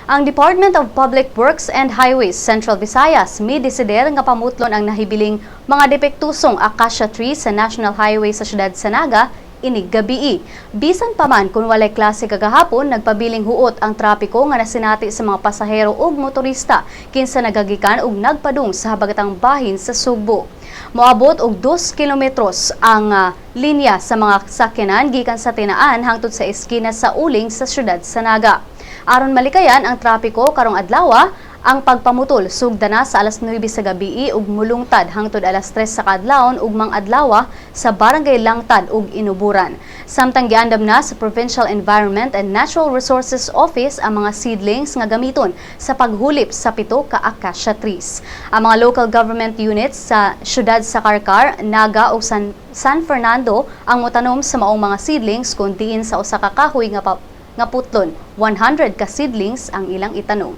Ang Department of Public Works and Highways Central Visayas midesider nga pamutlon ang nahibiling mga depektusong acacia tree sa National Highway sa siyudad sa Naga inig gabii. Bisan pa man kung walay klase kagahapon, nagpabiling huot ang trapiko nga nasinati sa mga pasahero ug motorista kinsa nagagikan ug nagpadung sa habagatang bahin sa Sugbo. Moabot og 2 kilometros ang linya sa mga sakyanan gikan sa Tinaan hangtod sa eskina sa Uling sa siyudad sa Naga. Aron malikayan ang trapiko karong adlaw, ang pagpamutol sugda na sa alas 9 sa gabii ug mulungtad hangtod alas 3 sa kaadlawon ugmang adlaw sa Barangay Langtad ug Inuburan. Samtang giandam na sa Provincial Environment and Natural Resources Office ang mga seedlings nga gamiton sa paghulip sa 7 ka acacia trees. Ang mga local government units sa siyudad sa Carcar, Naga ug San Fernando ang motanom sa maong mga seedlings kung diin sa usa ka kahoy nga putlon, 100 ka seedlings ang ilang itanom.